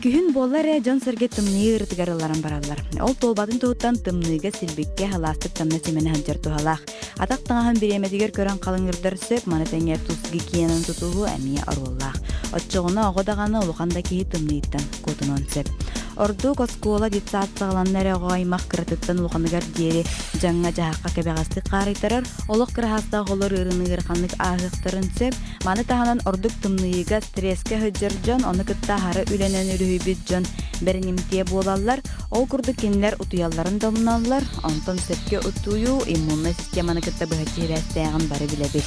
Күһүн буолла эрэ дьон-сэргэ тымныы ыарытыгар ылларан бараллар. Ол туолбатын туһуттан тымныыга силбиккэ халаастык тамна симэнэ сылдьар туһалаах. Атах таҥаһын бириэмэтигэр көрөн халыҥырдар сөп, маны тэҥэ тус гигиенаны тутуһуу эмиэ оруоллаах. Оччоҕуна оҕо даҕаны улахан да киһи тымныыттан куотунуон сөп. Ордук оскуола, детсад саҕаланна эрэ оҕо аймах кыратыттан улаханыгар диэри дьаҥҥа-дьаһахха кэбэҕэстик хаарыйтарар, олох кыраһаастаах олор ыарыыны ыараханнык ааһыахтарын сөп. Маны таһынан ордук тымныйыыга, стресскэ сылдьар дьон, ону кытта аһары үлэнэн үлүһүйбүт дьон бэринимтиэ буолаллар. Ол курдук кинилэр утуйалларын да умналлар, онтон сөпкө утуйуу иммуннай системаны кытта быһаччы сибээстээҕин бары билэбит.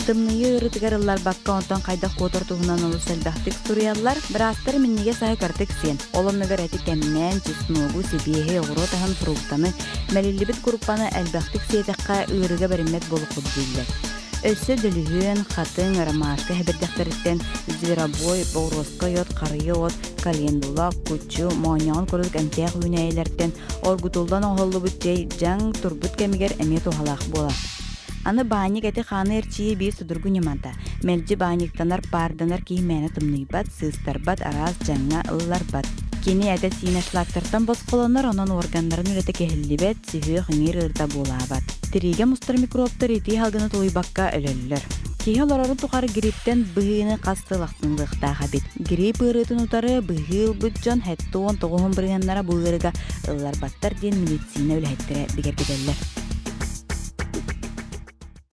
Тымныйыы ыарыытыгар ылларбакка онтон хайдах куотар туһунан олус элбэхтик суруйаллар. Быраастар минньигэс аһы кыратык сиэн, ол оннугар эти кэмнээн, чесногу, сибиэһи, оҕуруот аһын, фруктаны, мэлиллибит куруппаны элбэхтик сиэтэххэ ыарыыга бэриммэт буолуоххут дииллэр. Өссө дөлүһүөн, хатыҥ, ромашка сэбирдэхтэриттэн зверобой, боҕуруоска йод, харыйа от, календула, кучу, моонньоҕон курдук эмтээх үүнээйилэртэн оргутуллан оҥоһуллубут чэй дьаҥ турбут кэмигэр эмиэ туһалаах буолар. Аны баанньык эти-хааны эрчийии биир судургу ньымата. Мэлдьи баанньыктанар, паарданар киһи мээнэ тымныйбат, сыыстарбат, араас дьаҥҥа ылларбат. Кини этэ-сиинэ шлактартан босхолонор, онон уорганнарын үлэтэ кэһиллибэт, сүһүөх иҥиир ыарыыта буолаабат. Тириигэ мустар микробтар итии салгыны тулуйбакка өлөллөр. Киһи олорорун тухары грипптэн быһыыны хас сыл ахсын ылыахтаах эбит. Грипп ыарыытын утары быһыы ылбыт дьон 79 бырыһыаннара бу ыарыыга ылларбаттар диэн медицина үлэһиттэрэ бигэргэтэллэр.